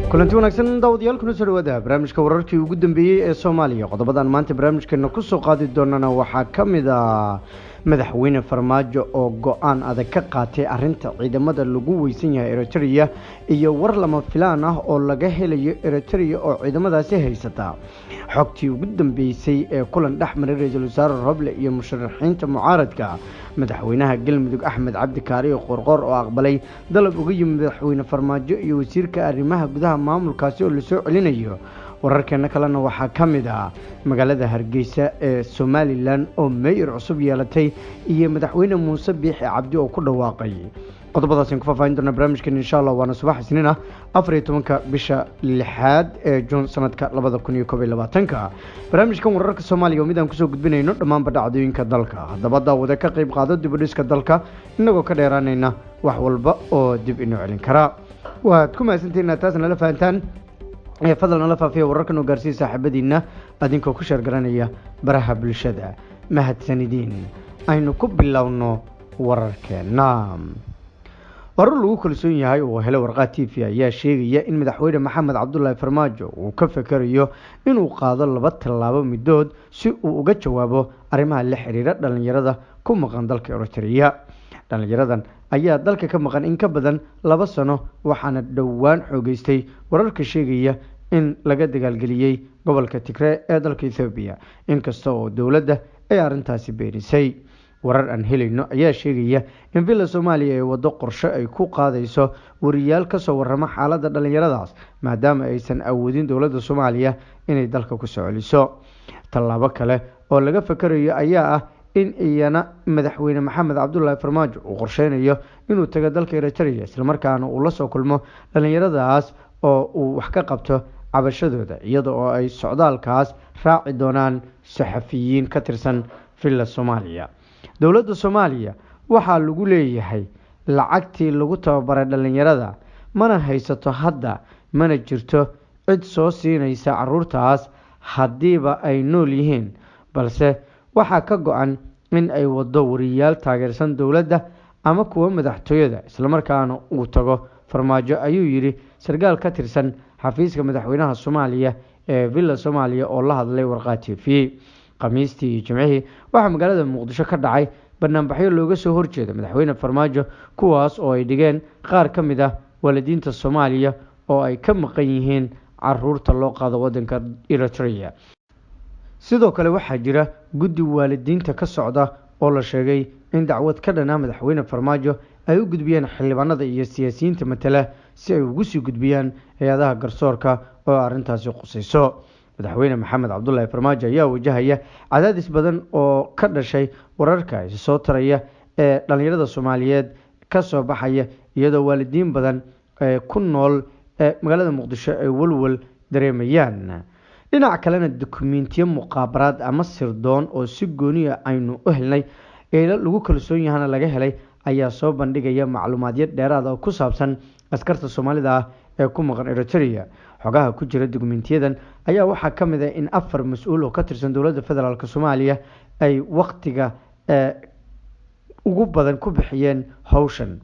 Kulanti wanaagsan daawadayaal, kuna soo dhawaada barnaamijka wararkii ugu dambeeyey ee Soomaaliya. Qodobadan maanta barnaamijkeena kusoo qaadi doonana waxaa ka mid ah madaxweyne Farmaajo oo go-aan adag ka qaatay arrinta ciidamada lagu weysan yahay Eritrea, iyo war lama filaan ah oo laga helayo Eritrea oo ciidamadaasi haysata. Xogtii ugu dambeysay ee kulan dhex maray ra-iisul wasaare Roble iyo musharaxiinta mucaaradka. Madaxweynaha Galmudug Axmed Cabdi Kaariyo Qorqoor oo aqbalay dalab uga yimid madaxweyne Farmaajo iyo wasiirka arrimaha gudaha maamulkaasi oo lasoo celinayo. Wararkeena kalena waxaa ka mid ah magaalada Hargeysa ee Somalilan oo meeyar cusub yeelatay, iyo madaxweyne Muuse Biixi Cabdi oo ku dhawaaqay. Qodobadaasaan ku faahfaahin doona barnaamijkan insha Allah. Waana subax Isniin ah, 14-ka bisha lixaad ee Juun sanadka 2021-ka. Barnaamijkan wararka Soomaaliya oo mid aan kusoo gudbinayno dhammaanba dhacdooyinka dalka. Haddaba daawade, ka qayb qaado dib u dhiska dalka, inagoo ka dheeraanayna wax walba oo dib inoo celin karaa. Waad ku mahadsantihin inaad taas nala fahantaan. Fadlan nala faafiya wararkan oo gaarsiiya saaxiibadiina adinkoo ku sheergaranaya baraha bulshada. Mahadsanidiin. Aynu ku bilowno wararkeena. Warar lagu kalsoon yahay oo helay Warqaad TV ayaa sheegaya in madaxweyne Maxamed Cabdulaahi Farmaajo uu ka fekerayo inuu qaado laba tallaabo midood si uu uga jawaabo arrimaha la xiriira dhalinyarada ku maqan dalka Eritrea. Dhalinyaradan ayaa dalka ka maqan in ka badan 2 sano, waxaana dhowaan xoogeystay wararka sheegaya in laga dagaalgeliyey gobolka Tigree ee dalka Ethoobiya, inkasta oo dowladda ay arrintaasi beenisay. Warar aan helayno ayaa sheegaya in Villa Soomaaliya ay waddo qorshe ay ku qaadayso wariyaal kasoo warrama xaaladda dhalinyaradaas, maadaama aysan awoodin dowladda Soomaaliya inay dalka ku soo celiso. Tallaabo kale oo laga fakerayo ayaa ah in iyana madaxweyne Maxamed Cabdulaahi Farmaajo uu qorsheynayo inuu tago dalka Eritrea, islamarkaana uu la soo kulmo dhalinyaradaas oo uu wax ka qabto cabashadooda, iyada oo ay socdaalkaas raaci doonaan saxafiyiin ka tirsan Villa Soomaaliya. Dowladda Soomaaliya waxaa lagu leeyahay lacagtii lagu tababaray dhalinyarada, mana haysato hadda, mana jirto cid soo siinaysa caruurtaas haddiiba ay nool yihiin, balse waxaa ka go-an in ay waddo wariyaal taageersan dowladda ama kuwa madaxtooyada, islamarkaana uu tago Farmaajo, ayuu yidhi sarkaal ka tirsan xafiiska madaxweynaha Soomaaliya ee Villa Soomaaliya oo la hadlay Warqaa TV. Khamiistii iyo Jimcihii waxaa magaalada Muqdisho ka dhacay banaanbaxyo looga soo horjeeda madaxweyne Farmaajo, kuwaas oo ay dhigeen qaar ka mid ah waalidiinta Soomaaliya oo ay ka maqan yihiin caruurta loo qaado wadanka Eritrea. Sidoo kale waxaa jira guddi waalidiinta ka socda oo la sheegay in dacwad ka dhan ah madaxweyne Farmaajo ay u gudbiyeen xildhibaanada iyo siyaasiyiinta matala, si ay ugu sii gudbiyaan hay-adaha garsoorka oo arrintaasi qusayso. Madaxweyne Maxamed Cabdulaahi Farmaajo ayaa wajahaya cadaadis badan oo ka dhashay wararka is soo taraya ee dhalinyarada Soomaaliyeed ka soo baxaya, iyadoo waalidiin badan ee ku nool ee magaalada Muqdisho ay walwal dareemayaan. Dhinaca kalena, dukumentiyo muqaabaraad ama sirdoon oo si gooniya aynu u helnay, eelo lagu kalsoon yahana laga helay, ayaa soo bandhigaya macluumaadyo dheeraada oo ku saabsan askarta Soomaalida ah ee ku maqan Eritrea. Xogaha ku jira dukumentiyadan ayaa waxaa ka mid ah in 4 mas-uul oo ka tirsan dowladda federaalk Soomaaliya ay wakhtiga ugu badan ku bixiyeen howshan.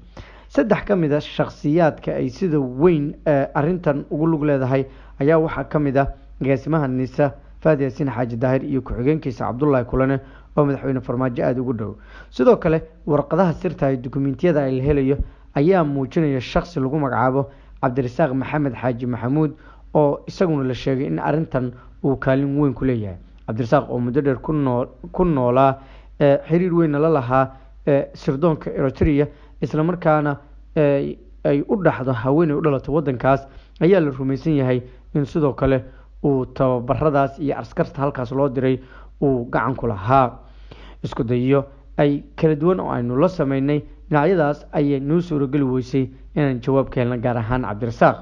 3 ka mid a shakhsiyaadka ay sida weyn arrintan ugu lug leedahay ayaa waxaa ka mid ah agaasimaha NISA Faad Yaasiin Xaaji Daahir iyo ku-xigeenkiisa Cabdullaahi Kulane oo madaxweyne Farmaajo aada ugu dhow. Sidoo kale warqadaha sirta ay dukumentiyada ay la helayo ayaa muujinaya shakhsi lagu magacaabo Cabdirasaaq Maxamed Xaaji Maxamuud oo isaguna la sheegay in arrintan uu kaalin weyn ku leeyahay. Cabdirasaaq oo muddo dheer ku noolaa, xiriir weynna la lahaa sirdoonka Eritrea, islamarkaana ay u dhaxdo haweeney u dhalato wadankaas, ayaa la rumaysan yahay in sidoo kale uu tababaradaas iyo askarta halkaas loo diray uu gacan ku lahaa. Isku dayo ay kala duwan oo aynu la sameynay dhinacyadaas ayay noo suurageli weysay inaan jawaab ka helna, gaar ahaan Cabdirasaaq.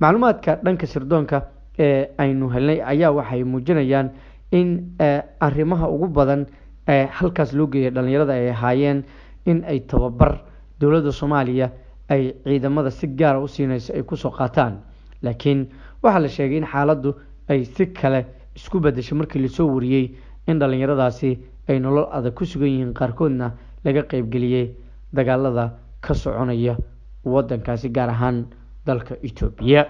Macluumaadka dhanka sirdoonka ee aynu helnay ayaa waxay muujinayaan in arrimaha ugu badan ee halkaas loo geeyay dhalinyarada ay ahaayeen in ay tababar dowladda Soomaaliya ay ciidamada si gaara u siinayso ay kusoo qaataan, laakiin waxaa la sheegay in xaaladdu ay si kale isku bedeshay markii lasoo wariyey in dhalinyaradaasi ay nolol adag ku sugan yihiin, qaarkoodna laga qeybgeliyey dagaalada ka soconaya wadankaasi, gaar ahaan dalka Etoobiya.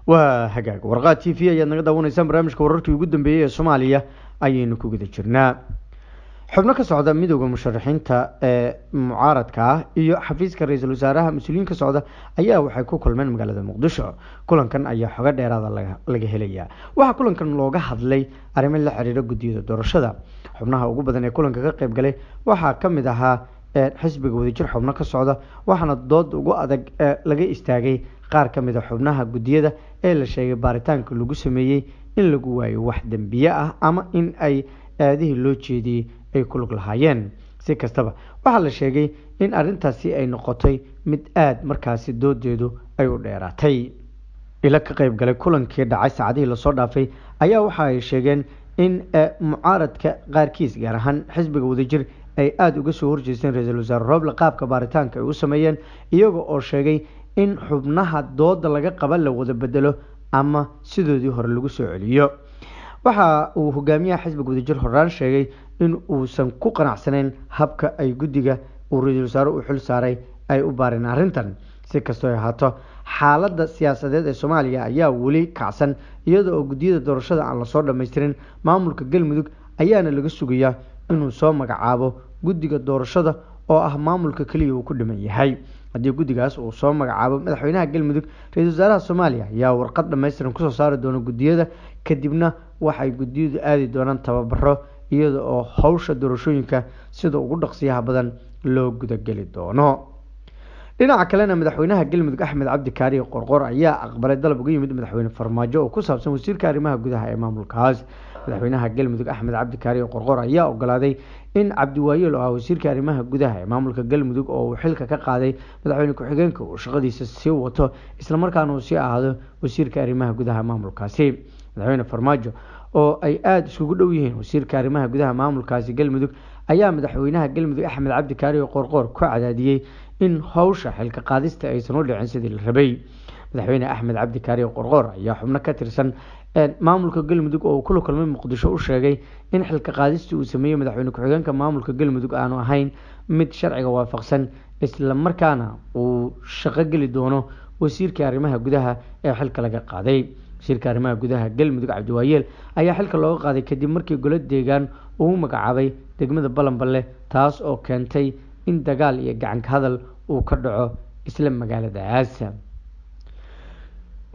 Waa hagaag, Warqaad TV ayaad naga daawanaysaan. Barnaamijka wararkii ugu dambeeyey ee Soomaaliya ayaynu ku guda jirnaa. Xubno ka socda midowda musharaxiinta ee mucaaradka ah iyo xafiiska ra-iisul wasaaraha mas-uuliyiin ka socda ayaa waxay ku kulmeen magaalada Muqdisho. Kulankan ayaa xogo dheeraada laga helayaa. Waxaa kulankan looga hadlay arrimo la xiriira guddiyada doorashada. Xubnaha ugu badan ee kulanka ka qayb galay waxaa ka mid ahaa xisbiga Wadajir xubno ka socda, waxaana dood ugu adag laga istaagay qaar ka mid a xubnaha guddiyada ee la sheegay baaritaanka lagu sameeyey in lagu waayo wax dembiye ah ama in ay aadihii loo jeediyey ay ku lug lahaayeen. Si kastaba, waxaa la sheegay in arrintaasi ay noqotay mid aada markaasi doodeedu ay u dheeraatay. Ilo ka qayb galay kulankii dhacay saacadihii lasoo dhaafay ayaa waxa ay sheegeen in mucaaradka qaarkiis, gaar ahaan xisbiga Wadajir, ay aada uga soo horjeesteen ra-iisul wasaare Roble qaabka baaritaanka ay u sameeyeen, iyaga oo sheegay in xubnaha dooda laga qaba la wada bedelo ama sidoodii hore lagu soo celiyo. Waxa uu hogaamiyaha xisbiga Wadajir horaan sheegay in uusan ku qanacsanayn habka ay guddiga uu ra-iisul wasaare u xil saaray ay u baareen arrintan. Si kastoo ay ahaato, xaaladda siyaasadeed ee Soomaaliya ayaa weli kacsan, iyada oo guddiyada doorashada aan lasoo dhammaystirin. Maamulka Galmudug ayaana laga sugayaa inuu soo magacaabo guddiga doorashada, oo ah maamulka keliya uu ku dhiman yahay. Haddii guddigaas uu soo magacaabo madaxweynaha Galmudug, ra-iisul wasaaraha Soomaaliya ayaa warqad dhammaystiran kusoo saari doona guddiyada. Kadibna waxay guddiyadu aadi doonaan tababaro, iyada oo howsha doorashooyinka sida ugu dhaqsiyaha badan loo gudageli doono. Dhinaca kalena, madaxweynaha Galmudug Axmed Cabdi Kaariye Qorqor ayaa aqbalay dalab uga yimid madaxweyne Farmaajo oo ku saabsan wasiirka arrimaha gudaha ee maamulkaas. Madaxweynaha Galmudug Axmed Cabdi Kaariye Qorqor ayaa ogolaaday in Cabdiwaayeel, oo ah wasiirka arrimaha gudaha ee maamulka Galmudug oo uu xilka ka qaaday madaxweyne ku-xigeenka, uu shaqadiisa sii wato, islamarkaana uu sii ahaado wasiirka arrimaha gudaha maamulkaasi. Madaxweyne Farmaajo oo ay aada iskugu dhow yihiin wasiirka arrimaha gudaha maamulkaasi Galmudug ayaa madaxweynaha Galmudug Axmed Cabdi Kaariye Qoorqoor ku cadaadiyey in howsha xilka qaadista aysan u dhicin sidii la rabay. Madaxweyne Axmed Cabdi Kaariye Qorqoor ayaa xubno ka tirsan maamulka Galmudug oo uu kula kulmay Muqdisho u sheegay in xilka qaadistii uu sameeyey madaxweyne ku-xigeenka maamulka Galmudug aanu ahayn mid sharciga waafaqsan, isla markaana uu shaqo geli doono wasiirka arrimaha gudaha ee xilka laga qaaday. Wasiirka arrimaha gudaha Galmudug Cabdiwaayeel ayaa xilka looga qaaday kadib markii golo deegaan uu magacaabay degmada Balanballe, taas oo keentay in dagaal iyo gacanka hadal uu ka dhaco isla magaaladaas.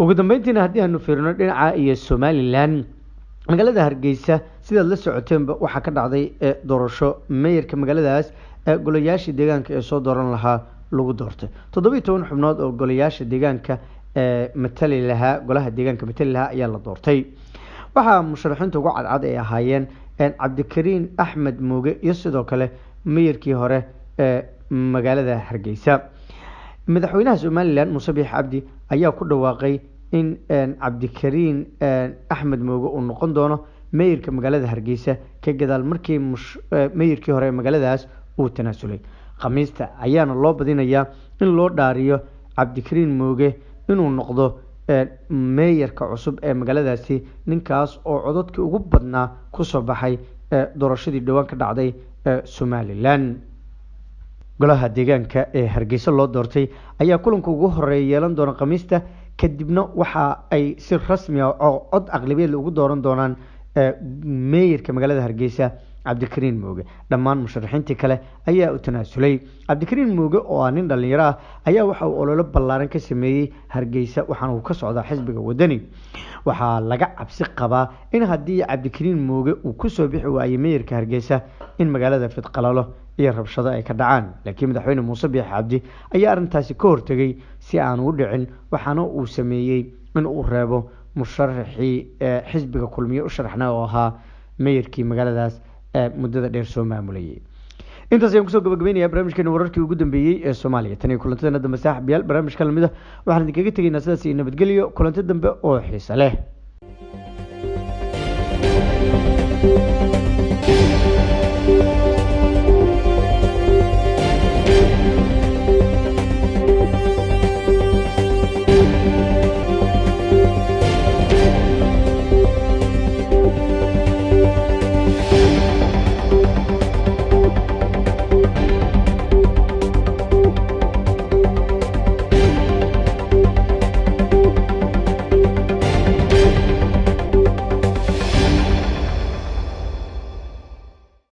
Ugu dambeyntiina, haddii aanu fiirino dhinaca iyo Somalilan, magaalada Hargeysa sidaad la socoteenba waxaa ka dhacday doorasho meeyarka magaaladaas ee golayaasha deegaanka ee soo dooran lahaa lagu doortay. 17 xubnood oo golayaasha deegaanka ee matali lahaa, golaha deegaanka matali lahaa, ayaa la doortay. Waxaa musharaxiinta ugu cadcad ay ahaayeen Cabdikariin Axmed Muuge iyo sidoo kale meeyarkii hore ee magaalada Hargeysa. Madaxweynaha Somalilan Muuse Biix Cabdi ayaa ku dhawaaqay in Cabdikariin Axmed Mooge uu noqon doono meeyarka magaalada Hargeysa, ka gadaal markii meeyarkii hore ee magaaladaas uu tanaasulay. Khamiista ayaana loo badinayaa in loo dhaariyo Cabdikariin Mooge inuu noqdo meeyarka cusub ee magaaladaasi, ninkaas oo codadkii ugu badnaa kusoo baxay doorashadii dhowaan ka dhacday Somalilan. Golaha deegaanka ee Hargeysa loo doortay ayaa kulanka ugu horeeya yeelan doona Khamiista, kadibna waxa ay si rasmi ah oo cod aqlabiyad ugu dooran doonaan meeyarka magaalada Hargeysa Cabdikariin Mooge. Dhammaan musharaxiintii kale ayaa u tanaasulay. Cabdikariin Mooge oo ah nin dhallinyaro ah ayaa waxa uu ololo ballaaran ka sameeyey Hargeysa, waxaana uu ka socdaa xisbiga Wadani. Waxaa laga cabsi qabaa in haddii Cabdikariin Mooge uu kusoo bixi waayey meeyarka Hargeysa in magaalada fidqalalo iyo rabshado ay ka dhacaan, laakiin madaxweyne Muuse Biix Cabdi ayaa arrintaasi ka hortegay si aanu u dhicin, waxaana uu sameeyey in uu reebo musharaxii xisbiga Kulmiye u sharaxna oo ahaa meeyarkii magaaladaas muddada dheer soo maamulayay. Intaas ayaan kusoo gabagabeynaya barnaamijkeena wararkii ugu dambeeyey ee Soomaaliya. Tan iyo kulantadeena dambe, saaxiibayaal, barnaamijka lamid ah waxaan idinkaga tegaynaa sidaas iyo nabadgelyo, kulanti dambe oo xiise leh.